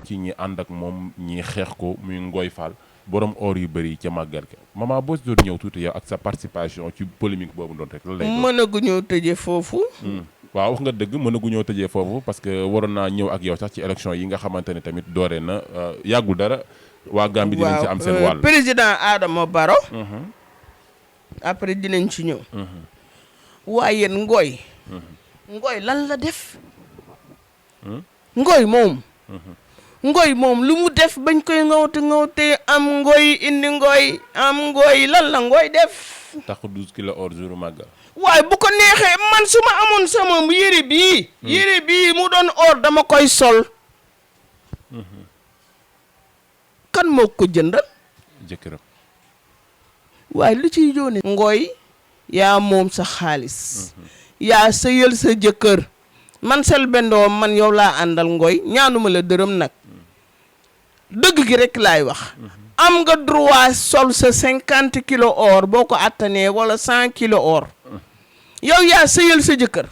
ci ñi ànd ak moom ñi xeex ko muy Ngoy Fall borom or yu bëri ca màggal ga maman boo si doon ñëw tuuti yow ak sa participation ci polémique boobu doon rek lan lay doon. mënaguñoo tëjee foofu. waaw wax nga dëgg mënaguñoo tëjee foofu parce que waroon naa ñëw ak yow sax ci élection yi nga xamante ne tamit doore na yàggul dara. waa Gambie dinañ ci am seen wàll. président Adama Barrow. après dinañ ci ñëw. waaye yéen Ngoy. Ngoy lan la def. Ngoy moom. Ngoy moom lu mu def bañ koy ŋawte am Ngoy indi Ngoy am Ngoy lan la Ngoy def. tax 12 kilos or jour màggal. waaye bu ko neexee man su ma amoon sama yére bii. yére bii mu doon or dama koy sol. kan moo ko jëndal. jëkkëram. waaye lu ciy joone Ngoy yaa moom sa xaalis. yaa sëyal sa jëkkër. man Selbé Ndom man yow laa àndal Ngoy ñaanuma la dërëm nag. dëgg gi rek laay wax. am nga droit sol sa 50 kilo or boo ko attanee wala 100 kilo or. yow yaa sëyal sa jëkkër.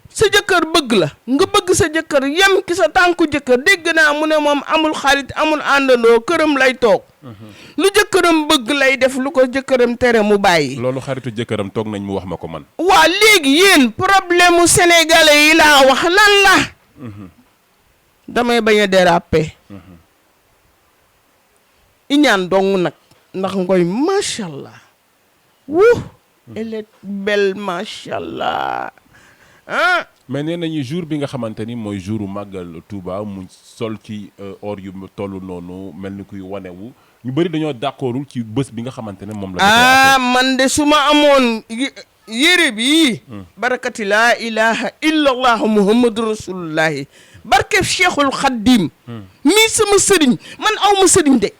sa jëkkër bëgg la nga bëgg sa jëkkër yem ki sa tànku jëkkër dégg naa mu ne moom amul xarit amul àndandoo këram lay toog. lu jëkkëram bëgg lay def lu ko jëkkëram tere mu bàyyi. loolu xaritu jëkkëram toog nañ mu wax ma ko man. waa léegi yéen problème mu sénégalais yi laa wax lan la. damay bañ a déraper. iñaan dong nag ndax Ngoy macha allah. wuu. elle est belle macha allah. mais nee nañu jour bi nga xamante ni mooy jouru màggal Touba mu sol ci or yu toll noonu mel ni kuy wanewu ñu bëri dañoo d'accordul ci bés bi nga xamante ne moom la. man de su ma amoon yére bi. barakati laa ilaha illallah muhammadu rasulullahi barke cheikhul xaddim mii sama sëriñ man aw ma sëriñ de.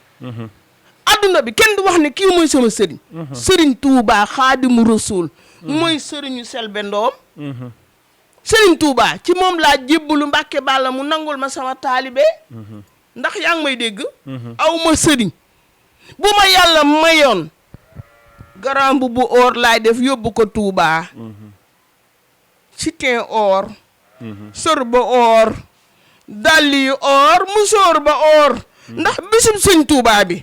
adduna bi kenn du wax ne kii mooy sama sëriñ. sëriñ Touba xaadimu rasul mooy sëriñu Selbé Ndom. Sëriñ Touba ci moom laa jébbalu Mbàkke Bàlla mu nangul ma sama taalibe. ndax yaa ngi may dégg. aw ma sëriñ. bu ma yàlla mayoon. garambu bu or laay def yóbbu ko Touba. sitin or. sër ba or. dàlli or musóor ba or. ndax bisum sëñ Touba bi.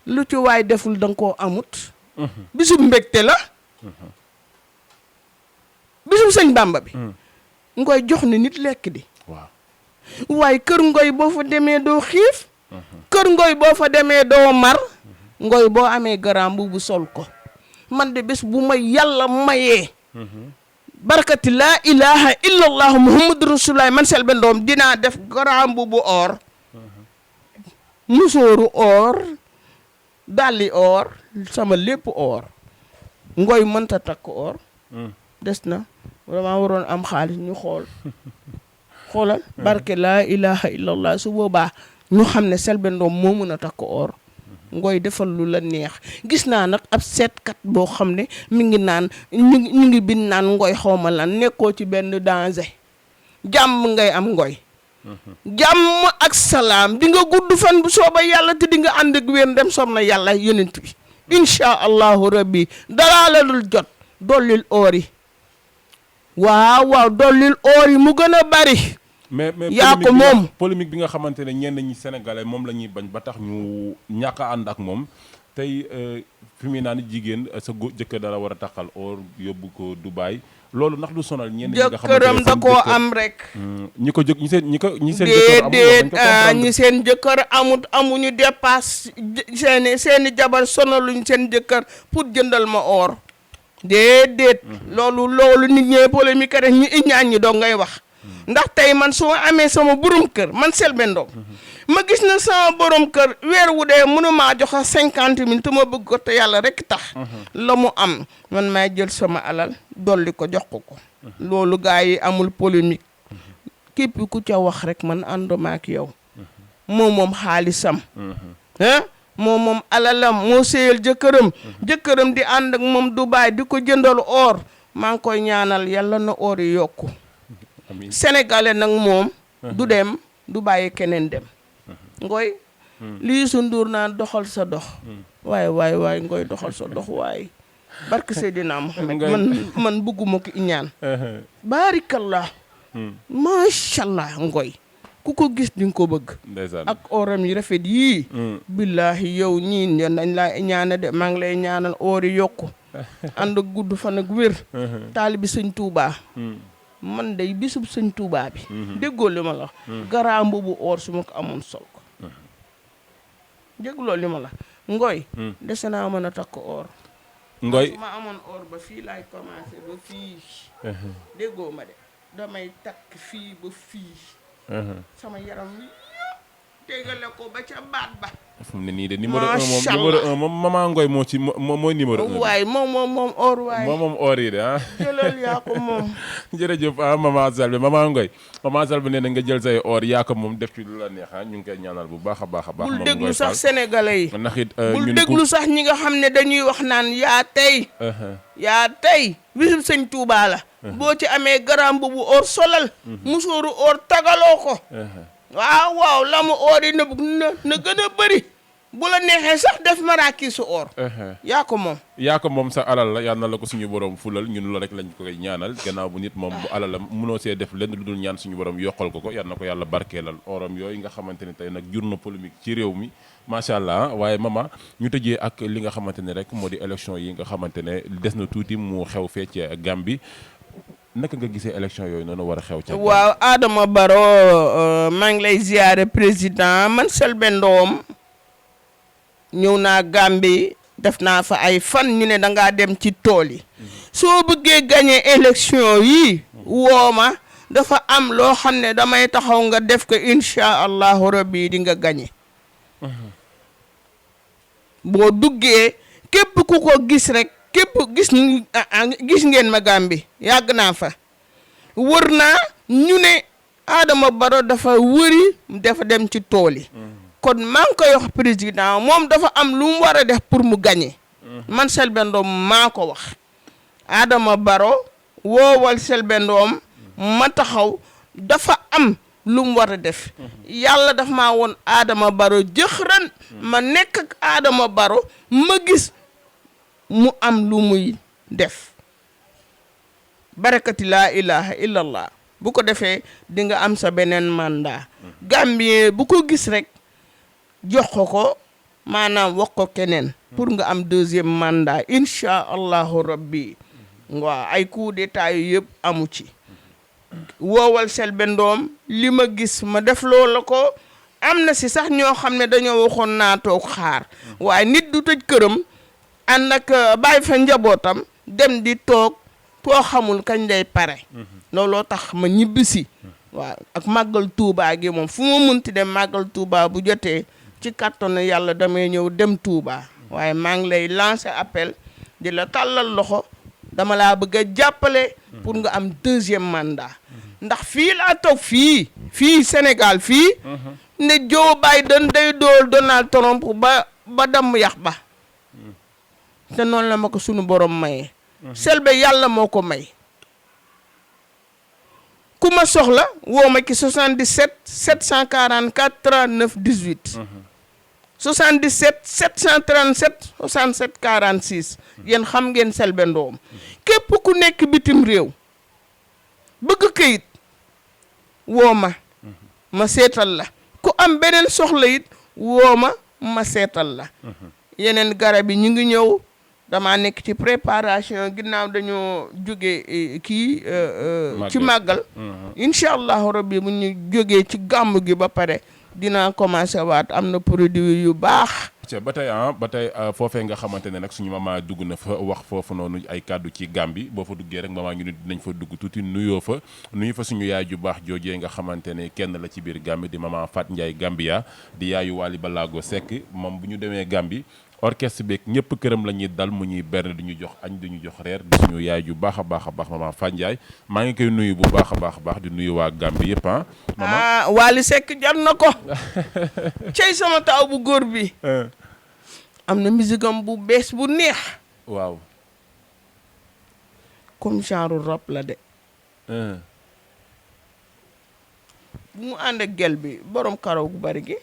lu ci waay deful danga koo amut. bisum mbégte la. bisum sëñ Bàmba bi. Ngoy jox ni nit lekk di. waaw. waaye kër Ngoy boo fa demee doo xiif. kër Ngoy boo fa demee doo mar. Ngoy boo amee garambu bu sol ko. man de bés bu ma yàlla mayee. barakati laa ilaha illallah muhammadu rasulullah man Selbé Ndom dinaa def garambu bu or. musóoru or. dalli or. sama lépp or. Ngoy mënta takk or. des na. vraiment waroon am xaalis ñu xoolal barke laa ilaha illallah su boobaa ñu xam ne Selbé Ndom moo mën a takk or. Ngoy defal lu la neex gis naa nag ab seetkat boo xam ne mi ngi naan ñu ngi bind naan Ngoy xawma lan nekkoo ci benn danger jàmm ngay am Ngoy. jàmm ak salaam di nga gudd fan bu sooba yàlla te di nga ànd ak wér dem som na yàlla yonent bi incha allahu rabbi dalaa la dul jot dollil oor yi. waaw dollil oor yi mu gën a bari. mais yaa ko moom polémique bi nga xamante ne ñenn ñi sénégalais moom la ñuy bañ ba tax ñu ñàkk a ànd ak moom tey fi mu naan jigéen sa jëkkër dala war a taxal or yóbbu ko Dubaï loolu ndax du sonal ñenn ñi nga xamante ne jëkkëram da koo am rek. ñi ko jëkk ñi seen jëkkër déedéet ñi seen jëkkër amuñu dépasse seeni jabar sonaluñ seen jëkkër pour jëndal ma or. déedéet loolu nit ñee polémique rek ñu iñaan ñi doo ngay wax ndax tey man su ma amee sama borom kër man Selbé Ndom ma gis na sama borom kër weer wu dee mënumaa joxe 50 000 te ma bëgg ko te yàlla rek tax la mu am man maay jël sama alal dolli ko jox ko loolu gaa yi amul polémique képp ku ca wax rek man ànduma ak yow moom xaalisam moom alalam moo séyal jëkkëram di ànd ak moom Dubaay di ko jëndal or maa ngi koy ñaanal yàlla na or yi yokku sénégalais nag moom du dem du bàyyi keneen dem Ngoy lii su nduur naan doxal sa dox waay Ngoy doxal sa dox waay barke Seydina Muhammad man bëgguma ko iñaan baarikallah macha allah Ngoy ku ko gis di nga ko bëgg. ndeysaan ak oram yi rafet yii. billahi yow ñii dañ laa ñaana de maa ngi lay ñaanal oor yi yokku ànd ak gudd fan ak wér. taalibi sëñ Touba. man day bisub sëñ Touba bi. déggoo li ma la wax. garaam boobu oor su ma ko amoon sol ko. déggoo li ma la ngoy. dese naa mën a takk oor. ngoy su ma amoon oor ba fii laay commencé ba fii. déggoo ma de damay takk fii ba fii. sama yaram wi tegale ko ba ca baat ba. fu mu ne nii de numéro 1 moom maman Ngoy moo ci mooy numéro 1. waaye moom or waaye. moom or yi de ah. jëlal yaa ko moom. jërëjëf maman Selbé maman Ngoy maman Selbé nee na nga jël say or yaa ko moom def ci lu la neex ñu ngi koy ñaanal bu baax a baax a baax. bul déglu sax sénégalais yi. ndax it bul déglu sax ñi nga xam ne dañuy wax naan yaa tey. yaa tey bisub sëñ Touba la. boo ci amee garam bu or solal. musóoru or tagaloo ko. waaw la mu or yi na gën a bëri. bu la neexee sax def maraakiisu or. yaa ko moom sa alal la yal na la ko suñu borom fulal ñun la rek lañ koy ñaanal gannaaw bu nit moom bu alalam mënoo see def lenn lu dul ñaan suñu borom yokkal ko yal na ko yàlla barkeelal oram yooyu nga xamante ne tey nag jur na polémique ci réew mi macha allah waaye mama ñu tëjee ak li nga xamante ne rek moo di élection yi nga xamante ne des na tuuti mu xew fee ci Gambie naka nga gisee élection yooyu noonu war a xew ca waaw Adama Barrow maa ngi lay ziare président man Selbé Ndom ñëw naa Gambie def naa fa ay fan ñu ne dangaa dem ci tool yi soo bëggee gagné élection yi woo ma dafa am loo xam ne damay taxaw nga def ko incha allahu rabbi di nga gagné boo duggee képp ku ko gis rek képp gis ngeen ma Gambie yàgg naa fa wër naa ñu ne Adama Barrow dafa wëri dafa dem ci tool yi kon maa ngi koy wax président moom dafa am lu mu war a def pour mu gagné man Selbé Ndom maa ko wax Adama Barrow woowal Selbé Ndom ma taxaw dafa am lu mu war a def yàlla dafa maa woon Adama Barrow jëxëran ma nekk ak Adama Barrow ma gis mu am lu muy def barakati laa ilaha illallah bu ko defee di nga am sa beneen mandat Gambien bu ko gis rek jox ko maanaam wax ko keneen pour nga am deuxième mandat incha allahu rabbi waaw ay coup d'état yu yëpp amu ci woowal Selbé Ndom li ma gis ma def loola ko am na si sax ñoo xam ne dañoo waxoon naa toog xaar waaye nit du tëj këram ànd ak bàyyi fa njabootam dem di toog koo xamul kañ lay pare looloo tax ma ñibbisi waaw ak màggal Touba gi moom fu ma munti dem màggal Touba bu jotee ci kattanu yàlla damay ñëw dem Touba waaye maa ngi lay lancer appel di la tàllal loxo dama laa bëgg a jàppale pour nga am deuxième mandat ndax fii laa toog fii Sénégal fii ne Joe Biden day dool Donald Trump ba damm yax ba te noonu la ma ko sunu borom mayee Selbé yàlla moo ko may ku ma soxla woo ma ci 77 744 39 18 77 737 67 46 yéen xam ngeen Selbé Ndom képp ku nekk bitim réew bëgg këyit woo ma seetal la ku am beneen soxla it woo ma seetal la yeneen garab yi ñu ngi ñëw dama nekk ci préparation ginnaaw dañoo jóge ci màggal incha allahu rabbi bu ñu jógee ci gàmm gi ba pare dinaa commencé waat am na produit yu baax ba tey foofee nga xamante ne nag suñu mama dugg na fa wax foofu noonu ay kàddu ci Gambie boo fa duggee rek mama ñu ne dinañ fa dugg tuuti nuyu fa suñu yaay ju baax joojee nga xamante ne kenn la ci biir Gambie di mama Fat Ndiaye Gambia di yaayu Wally Ballago Seck moom bu ñu demee Gambie orchestre beeg ñëpp këram la ñuy dal mu ñuy berne duñu jox añ duñu jox reer di suñu yaay ju baax a baax mama Fat Ndiaye maa ngi koy nuyu bu baax a baax di nuyu waa Gambie yëpp mama Wally Seck jar na ko cey sama taaw bu góor bi am na musigam bu bees bu neex waaw comme genre rap la de bu mu ànd ak gel bi borom karaw gu bari gi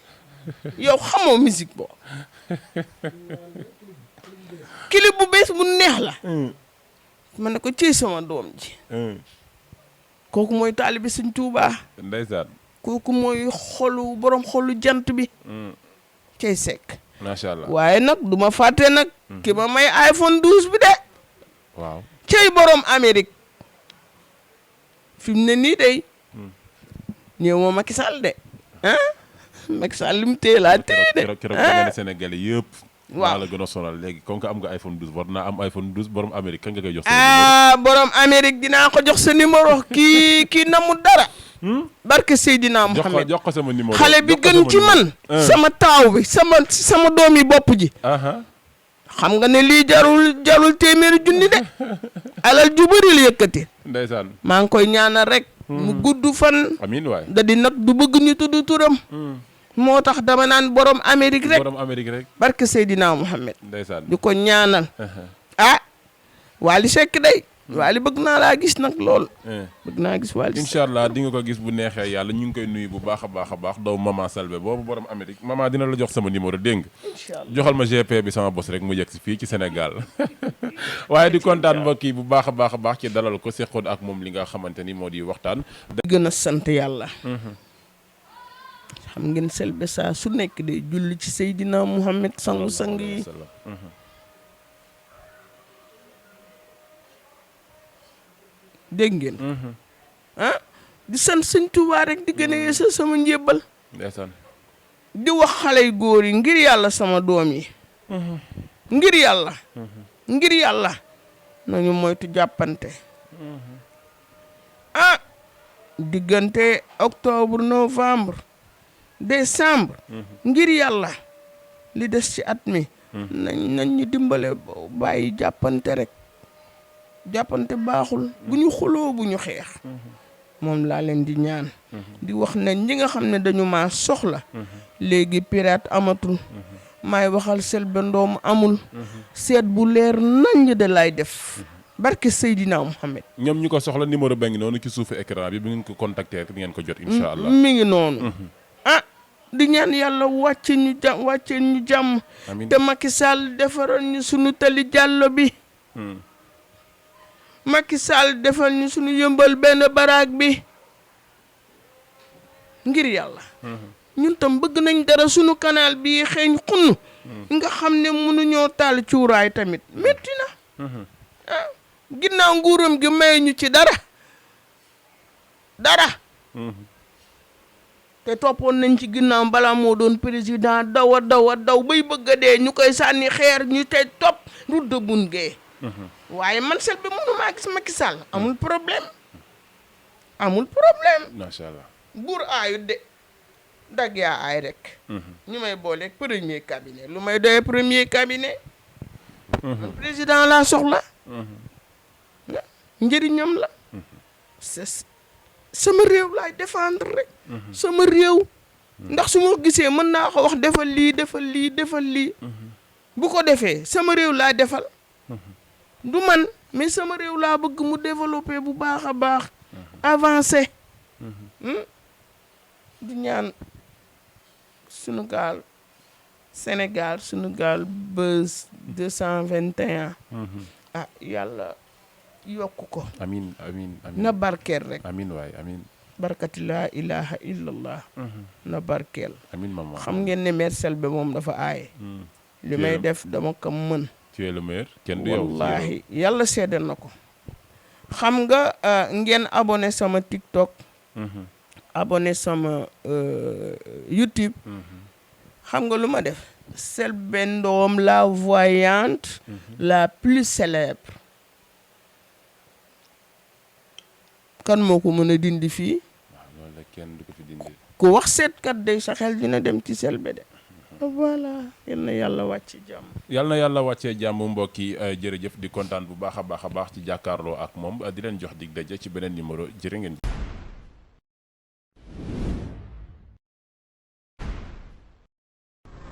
yow xamoo musique boo clip bu bees bu neex la ma ne ko ciy sama doom ji kooku mooy taalibi Sëñ Tuubaa ndeysaan kooku mooy borom xolu jant bi cey sekk macha allah waaye nag du ma fàtte nag ki ma may iPhone 12 bi de waaw cey borom Amérique fi mu ne nii day ñëw ma Macky Sall de Macky Sall li mu téye laa téye de keroog da nga Sénégalais yëpp waaw la gën a sonal léegi comme que am nga iPhone 12 war naa am iPhone 12 borom Amérique kan nga koy jox borom Amérique dinaa ko jox sa numéro kii namu dara barke Seydina Mohamed jox ko sama numéro xale bi gën ci man sama taaw bi sama doomi bopp ji xam nga ne lii jarul téeméeri junni de alal ju bëri la yëkkati ndeysaan maa ngi koy ñaanal rek mu gudd fan amiin waay da di nag du bëgg ñu tudd turam moo tax dama naan borom Amérique rek barke Seydina Mohamed ndeysaan di ko ñaanal Wally Seck day Wally bëgg naa laa gis nag lool bëgg naa gis Wally incha allah di nga ko gis bu neexee yàlla ñu ngi koy nuyu bu baax a baax doomu maman Salbe boobu borom Amérique maman dina la jox sama numéro dégg nga joxal ma GP bi sama bos rek mu yegg si fii ci Sénégal waaye di kontaan mbokk yi bu baax a baax ci dalal ko seqoon ak moom li nga xamante ni moo di waxtaan gën a sant yàlla xam ngeen Selbé saa su nekk de julli ci Seydina Muhammad sangu-sang yi dégg ngeen di sant Sëñ Tuubaa rek di gën a yeesal sama njébbal ndeysaan di wax xale yu góor yi ngir yàlla sama doom yi ngir yàlla nañu moytu jàppante diggante octobre novembre décembre ngir yàlla li des ci at mi nañ ñu dimbale bàyyi jàppante rek jàppante baaxul bu ñu xuloo bu ñu xeex moom laa leen di ñaan di wax ne ñi nga xam ne dañu maa soxla léegi pirate amatul maay waxal Selbé Ndom amul seet bu leer naññ de lay def barke Seydina Mohamed ñoom ñu ko soxla numéro ba ngi noonu ci suufu écran bi bu ngeen ko contacter di ngeen ko jot incha allah mi ngi noonu di ñaan yàlla wàcce ñu jàmm te Macky Sall defaral ñu sunu tali jàllo bi Macky Sall defal ñu sunu yëmbal benn baraag bi ngir yàlla ñun tam bëgg nañ dara sunu canal bi xeeñ xunn nga xam ne mënuñoo taal cuuraay tamit métti na ginnaaw nguuram gi may ñu ci dara te toppoon nañ ci ginnaaw balaa moo doon président daw bay bëgg a dee ñu koy sànni xeer ñu tey topp rudda bun gee waaye man Selbé mënu maa gis Macky Sall amul problème macha allah buur aayut de dag yaa aay rek ñu may booleeg premier cabinet lu may doyee premier cabinet man président laa soxla njëriñam la sama réew laay défendre rek sama réew ndax su ma gisee mën naa ko wax defal lii bu ko defee sama réew laay defal du man mais sama réew laa bëgg mu développer bu baax a baax avancer di ñaan sunu gaal Sénégal sunu gaal Buzz 221 yàlla yokk ko amiin na barkeel rek amiin waay amiin barkati laa ilaha illallah na barkeel amiin maman xam ngeen ne mère Selbé moom dafa aaye li may def dama ko mën tu es le meilleur kenn du yow wallaahi yàlla seedal na ko xam nga ngeen abonné sama TikTok abonné sama YouTube xam nga lu ma def Selbé Ndom la voyante la plus célèbre kan moo ko mën a dindi fii loolu la kenn du ko fi dindi ku wax seetkat day sa xel dina dem ci Selbé de voilà yal na yàlla wàcce jàmm yal na yàlla wàccee jàmm mbokk yi jërëjëf di kontaan bu baax a baax ci jàkkaarloo ak moom di leen jox dig daje ci beneen numéro jërë ngeen